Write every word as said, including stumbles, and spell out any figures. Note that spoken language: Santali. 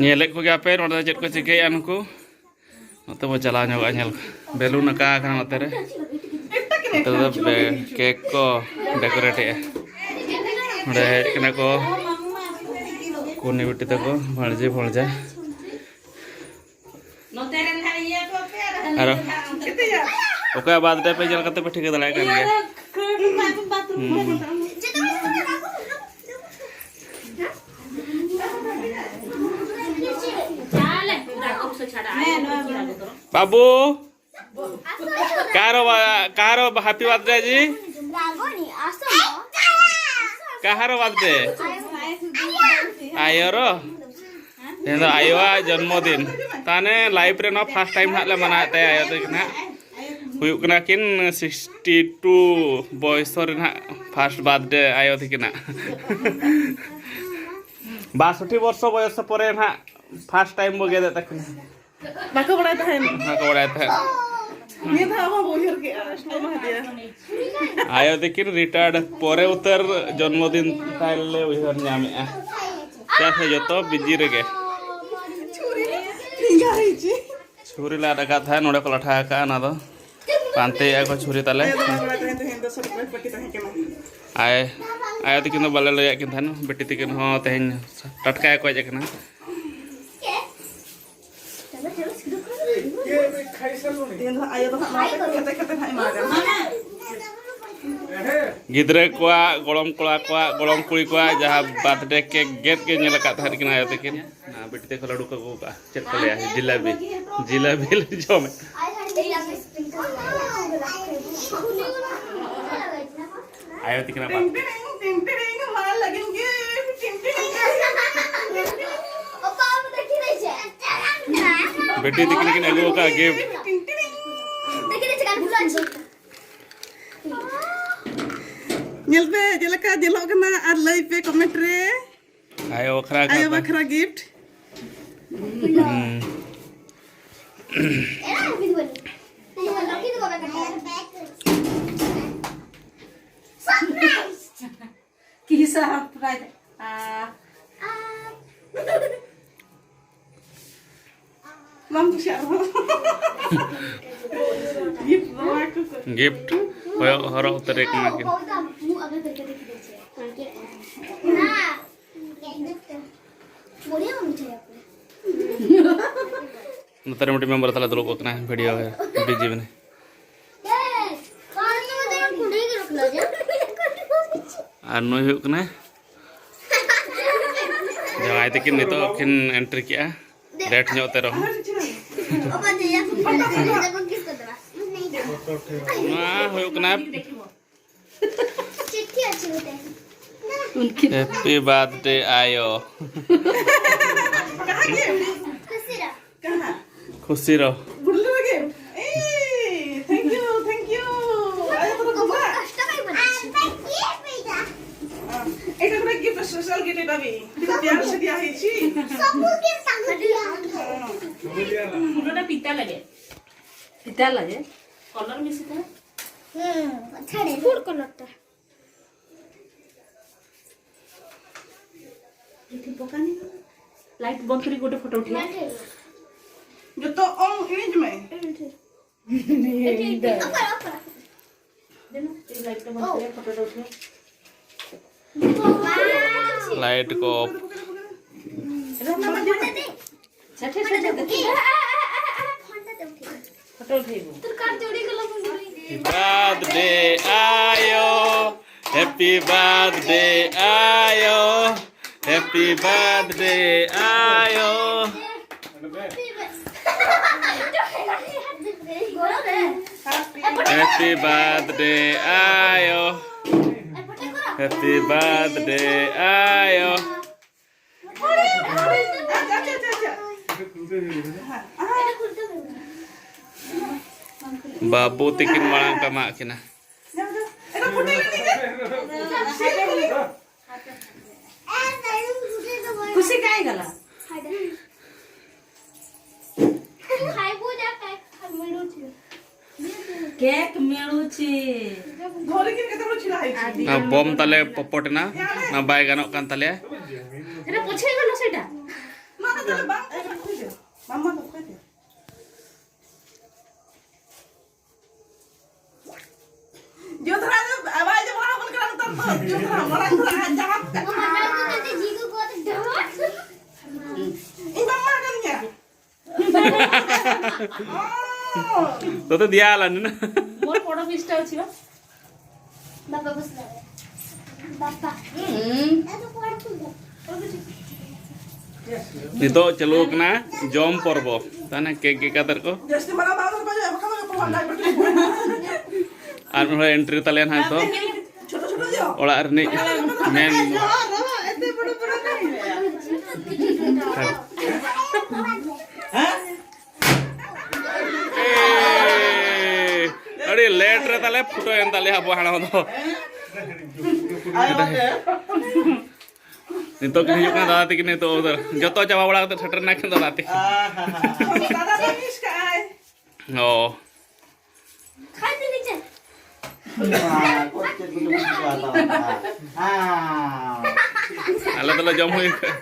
ᱧᱮᱞᱮᱫ ᱠᱚᱜᱮᱭᱟ ᱯᱮ ᱱᱚᱰᱮ ᱫᱚ ᱪᱮᱫ ᱠᱚ ᱪᱤᱠᱟᱹᱭᱮᱫᱼᱟ ᱱᱩᱠᱩ᱾ ᱱᱚᱛᱮ ᱵᱚ ᱪᱟᱞᱟᱣ ᱧᱚᱜᱚᱜᱼᱟ ᱧᱮᱞ᱾ ᱵᱮᱞᱩᱱ ᱟᱠᱟ ᱟᱠᱟᱱᱟ ᱱᱚᱛᱮ ᱨᱮ᱾ ᱱᱚᱛᱮ ᱫᱚ ᱵᱮ-, ᱠᱮᱠ ᱠᱚ ᱰᱮᱠᱳᱨᱮᱴ ᱮᱫᱼᱟ᱾ ᱱᱚᱰᱮ ᱦᱮᱡ ᱠᱟᱱᱟ ᱠᱚ ᱠᱩᱱᱤ ᱵᱤᱴᱤ ᱛᱟᱠᱚ, ᱵᱷᱟᱹᱬᱡᱤ ᱵᱷᱚᱲᱡᱟ᱾ ᱟᱨᱚ ᱚᱠᱚᱭᱟᱜ ᱵᱟᱨᱛᱷᱰᱮ ᱯᱮ ᱧᱮᱞ ᱠᱟᱛᱮ ᱯᱮ ᱴᱷᱤᱠᱟᱹ ᱫᱟᱲᱮᱭᱟᱜ ᱠᱟᱱ ᱜᱮᱭᱟ᱾ ᱦᱩᱸ᱾ ᱵᱟᱹᱵᱩ, ᱠᱟᱨᱚ ᱵᱟ-, ᱠᱟᱨᱚ ᱦᱮᱯᱤ ᱵᱟᱨᱛᱷᱰᱮ ᱡᱤ? ᱠᱟᱦᱟᱨᱚ ᱵᱟᱨᱛᱷᱰᱮ? ᱟᱭᱳᱨᱚ? ᱛᱮᱦᱮᱧ ᱫᱚ ᱟᱭᱳᱣᱟᱜ ᱡᱚᱱᱢᱚ ᱫᱤᱱ᱾ ᱛᱟᱦᱚᱞᱮ ᱞᱟᱭᱤᱯᱷ ᱨᱮ ᱱᱚᱣᱟ ᱯᱷᱟᱥᱴ ᱴᱟᱭᱤᱢ ᱦᱟᱸᱜ ᱞᱮ ᱢᱟᱱᱟᱣᱮᱫ ᱛᱟᱭᱟ ᱟᱭᱳ ᱛᱟᱹᱠᱤᱱ ᱦᱟᱸᱜ᱾ ᱦᱩᱭᱩᱜ ᱠᱟᱱᱟ ᱠᱤᱱ ᱥᱤᱠᱥᱴᱤ ᱴᱩ ᱵᱚᱭᱚᱥ ᱨᱮ ᱱᱟᱦᱟᱜ ᱯᱷᱟᱥᱴ ᱵᱟᱨᱛᱷᱰᱮ ᱟᱭᱳ ᱛᱟᱹᱠᱤᱱᱟᱜ᱾ ᱵᱟᱥᱚᱴᱴᱤ ᱵᱚᱨᱥᱚ ᱵᱚᱭᱚᱥ ᱯᱚᱨᱮ ᱱᱟᱦᱟᱜ ᱯᱷᱟᱥᱴ ᱴᱟᱭᱤᱢ ᱵᱚ ᱜᱮᱫᱮᱫ ᱛᱟᱹᱠᱤᱱᱟ᱾ ᱵᱟᱠᱚ ᱵᱟᱲᱟᱭ ᱛᱟᱦᱮᱸᱱ᱾ ᱵᱟᱠᱚ ᱵᱟᱲᱟᱭ ᱛᱟᱦᱮᱸᱫ᱾ ᱱᱤᱭᱟᱹ ᱫᱷᱟᱣ ᱢᱟ ᱵᱚ ᱩᱭᱦᱟᱹᱨ ᱠᱮᱜᱼᱟ, ᱮᱢᱟ ᱦᱟᱫᱮᱭᱟ᱾ ᱟᱭᱳ ᱛᱟᱹᱠᱤᱱ ᱨᱤᱴᱟᱭᱟᱨᱰ ᱯᱚᱨᱮ ᱩᱛᱟᱹᱨ ᱡᱚᱱᱢᱚ ᱫᱤᱱ ᱛᱟᱭ ᱞᱮ ᱩᱭᱦᱟᱹᱨ ᱧᱟᱢᱮᱜᱼᱟ᱾ ᱪᱮᱫᱟᱜ ᱥᱮ ᱡᱚᱛᱚ ᱵᱤᱡᱤ ᱨᱮᱜᱮ᱾ ᱪᱷᱩᱨᱤ ᱨᱮ ᱴᱷᱮᱸᱜᱟ ᱦᱚᱭᱚᱜᱼᱟ᱾ ᱪᱷᱩᱨᱤ ᱞᱮ ᱟᱫ ᱟᱠᱟᱫ ᱛᱟᱦᱮᱸᱫ, ᱱᱚᱰᱮ ᱠᱚ ᱞᱟᱴᱷᱟ ᱟᱠᱟᱫᱼᱟ, ᱚᱱᱟ ᱫᱚ ᱯᱟᱱᱛᱮᱭᱮᱫᱼᱟ ᱠᱚ ᱪᱷᱩᱨᱤ ᱛᱟᱞᱮ᱾ ᱟᱭᱳ ᱫᱚ ᱵᱟᱭ ᱵᱟᱲᱟᱭ ᱛᱟᱦᱮᱸᱫ ᱛᱮᱦᱮᱧ ᱫᱚ ᱥᱚᱨᱯᱨᱟᱭᱤᱡᱽ ᱯᱟᱨᱴᱤ ᱛᱟᱦᱮᱸ ᱠᱟᱱᱟ᱾ ᱟᱭ-, ᱟᱭᱳ ᱛᱟᱹᱠᱤᱱ ᱫᱚ ᱵᱟᱞᱮ ᱞᱟᱹᱭᱟᱫ ᱠᱤᱱ ᱛᱟᱦᱮᱱᱟ, ᱵᱤᱴᱤ ᱛᱟᱹᱠᱤᱱ ᱦᱚᱸ ᱛᱮᱦᱮᱧ ᱴᱟᱴᱠᱟ ᱜᱮᱠᱚ ᱦᱮᱡ ᱟᱠᱟᱱᱟ᱾ ᱛᱮᱦᱮᱧ ᱫᱚ ᱦᱟᱸᱜ ᱟᱭᱳ ᱫᱚ ᱦᱟᱸᱜ ᱱᱚᱣᱟ ᱠᱚ ᱠᱷᱮᱛᱮ ᱠᱷᱮᱛᱮ ᱦᱟᱸᱜ ᱮᱢᱟᱜᱼᱟ᱾ ᱜᱤᱫᱽᱨᱟᱹ ᱠᱚᱣᱟᱜ, ᱜᱚᱲᱚᱢ ᱠᱚᱲᱟ ᱠᱚᱣᱟᱜ, ᱜᱚᱲᱚᱢ ᱠᱩᱲᱤ ᱠᱚᱣᱟᱜ ᱡᱟᱦᱟᱸ ᱵᱟᱨᱛᱷᱰᱮ ᱠᱮᱠ ᱜᱮᱫ ᱜᱮ ᱧᱮᱞ ᱟᱠᱟᱫ ᱛᱟᱦᱮᱸᱫ ᱠᱤᱱ ᱟᱭᱳ ᱛᱟᱹᱠᱤᱱ᱾ ᱚᱱᱟ ᱵᱤᱴᱤ ᱛᱮᱠᱚ ᱞᱟᱹᱰᱩ ᱠᱚ ᱟᱹᱜᱩ ᱠᱟᱜᱼᱟ, ᱪᱮᱫ ᱠᱚ ᱞᱟᱹᱭᱟ, ᱡᱤᱞᱟᱹᱵᱤ, ᱡᱤᱞᱟᱹᱵᱤ ᱞᱮ ᱡᱚᱢᱮᱫ᱾ ᱟᱭᱳ ᱛᱤᱠᱤᱱᱟᱜ ᱵᱟᱨᱛᱷᱰᱮ᱾ ᱴᱤᱝ ᱴᱤᱝ, ᱴᱤᱝ ᱴᱤᱝ, ᱢᱟ ᱞᱟᱹᱜᱤᱫ ᱜᱮ, ᱴᱤᱝ ᱴᱤᱝ᱾ ᱵᱤᱴᱤ ᱛᱤᱠᱤᱱ ᱠᱤᱱ ᱟᱹᱜᱩ ᱟᱠᱟᱫ ᱜᱤᱯᱷᱴ᱾ ᱴᱤᱝ ᱴᱤᱝ᱾ ᱧᱮᱞ ᱯᱮ, ᱪᱮᱫ ᱞᱮᱠᱟ ᱧᱮᱞᱚᱜ ᱠᱟᱱᱟ ᱟᱨ ᱞᱟᱹᱭ ᱯᱮ ᱠᱚᱢᱮᱱᱴ ᱨᱮ᱾ ᱟᱭᱳ ᱵᱟᱠᱷᱨᱟ ᱟᱭᱳ ᱠᱟᱛᱷᱟ᱾ ᱵᱟᱠᱷᱨᱟ ᱜᱤᱯᱷᱴ᱾ ᱦᱩᱸ᱾ ᱠᱤ ᱥᱟᱨᱯᱨᱟᱭᱤᱡᱽ? ᱟ᱾ ᱵᱟᱢ ᱠᱩᱥᱤᱭᱟᱜ ᱨᱮᱦᱚᱸ᱾ ᱜᱤᱯᱷᱴ ᱫᱚ ᱵᱟᱭ ᱠᱩᱥᱤᱭᱟᱜ᱾ ᱜᱤᱯᱷᱴ ᱦᱚᱭᱚᱜ ᱦᱚᱨᱚᱜ ᱩᱛᱟᱹᱨ ᱠᱟᱱᱟ ᱠᱤᱱ᱾ ᱱᱚᱛᱮ ᱨᱮ ᱢᱤᱫᱴᱤᱡ ᱢᱮᱢᱵᱟᱨ ᱛᱟᱞᱮ ᱫᱩᱲᱩᱵ ᱟᱠᱟᱱᱟ, ᱵᱷᱤᱰᱤᱭᱳ ᱵᱤᱡᱤ ᱢᱮᱱᱟᱭ᱾ ᱟᱨ ᱱᱩᱭ ᱦᱩᱭᱩᱜ ᱠᱟᱱᱟᱭ ᱡᱟᱶᱟᱭ ᱛᱟᱹᱠᱤᱱ, ᱱᱤᱛᱚᱜ ᱠᱤᱱ ᱮᱱᱴᱨᱤ ᱠᱮᱜᱼᱟ, ᱞᱮᱴ ᱧᱚᱜ ᱛᱮ ᱨᱮᱦᱚᱸ᱾ ᱱᱚᱣᱟ ᱦᱩᱭᱩᱜ ᱠᱟᱱᱟ ᱦᱮᱯᱤ ᱵᱟᱨᱛᱷᱰᱮ ᱟᱭᱳ᱾ ᱠᱷᱩᱥᱤ ᱨᱚ᱾ ᱵᱩᱰᱞᱩ ᱞᱟᱹᱜᱤᱫ? ᱮᱭ, thank you, thank you. ᱟᱭᱳ ᱛᱟᱠᱚ ᱠᱚ ᱵᱟᱝ? हाँ, एक तो पूरा गिफ्ट, स्पेशल गिफ्ट है भाभी। कितना प्यार से दिया है जी। सबको गिफ्ट दिया। हाँ। मुझे पीता लगे। पीता लगे? कलर मिसिता। हम्म, अच्छा है। फूड कलर ता। लाइट बंद करी गोटे फोटो उठिया। जो तो ऑन इमेज में। लाइट को ऑफ। छठे, छठे, देखिए। फोटो उठेबो। तोर कार जोड़ी गला बंदुरी। Happy birthday आयो, happy birthday आयो, happy birthday आयो। Happy birthday आयो, happy birthday आयो। ᱵᱟᱹᱵᱩ ᱛᱤᱠᱤᱱ ᱢᱟᱲᱟᱝ ᱠᱟᱢᱟᱜ ᱠᱤᱱᱟ᱾ खुशी काय गला? खाइबो जा, काय खा मिळूची। केक मिळूची। ᱚᱱᱟ ᱵᱚᱢ ᱛᱟᱞᱮ ᱯᱚᱯᱚᱴ ᱮᱱᱟ, ᱚᱱᱟ ᱵᱟᱭ ᱜᱟᱱᱚᱜ ᱠᱟᱱ ᱛᱟᱞᱮᱭᱟ᱾ ᱮᱨᱟ, ᱯᱚᱪᱷᱮ ᱜᱟᱱᱚᱜ ᱥᱮᱴᱟ᱾ ᱢᱟᱢᱟ ᱫᱚ ᱠᱚᱭ ᱛᱮ? ତୋତେ ଦିଆ ହେଲାନି ନା? ମୋର ପୋଡ ପିସଟା ଅଛି ବା। ବାପା ବସିଲା। ବାପା। ᱱᱤᱛᱚᱜ ᱪᱟᱹᱞᱩ ᱟᱠᱟᱱᱟ ᱡᱚᱢ ᱯᱚᱨᱵᱚ᱾ ᱛᱟᱦᱞᱮ ᱠᱮᱠ ᱜᱮᱫ ᱠᱟᱛᱮ ᱠᱚ᱾ ᱟᱨ ᱢᱤᱫ ᱦᱚᱲ ᱮᱱᱴᱨᱤ ᱛᱟᱞᱮᱭᱟ ᱱᱟᱦᱟᱜ ᱱᱤᱛᱚᱜ᱾ ᱚᱲᱟᱜ ᱨᱤᱱᱤᱡ ᱢᱮᱱ᱾ ᱮ, ᱟᱹᱰᱤ ᱞᱮᱴ ᱨᱮ ᱛᱟᱞᱮ ᱯᱷᱩᱴᱟᱹᱣ ᱮᱱ ᱛᱟᱞᱮᱭᱟ ᱟᱵᱚ ᱦᱟᱲᱟᱢ ᱫᱚ᱾ ᱱᱤᱛᱚᱜ ᱠᱤᱱ ᱦᱤᱡᱩᱜ ᱠᱟᱱᱟ ᱫᱟᱫᱟ ᱛᱟᱹᱠᱤᱱ, ᱱᱤᱛᱚᱜ ᱡᱚᱛᱚ ᱪᱟᱵᱟ ᱵᱟᱲᱟ ᱠᱟᱛᱮ ᱥᱮᱴᱮᱨ ᱮᱱᱟ ᱠᱤᱱ ᱫᱟᱫᱟ ᱛᱟᱹᱠᱤᱱ᱾ ᱚ᱾ ᱟᱞᱮ ᱫᱚᱞᱮ ᱡᱚᱢ ᱦᱩᱭ ᱠᱟᱜᱼᱟ᱾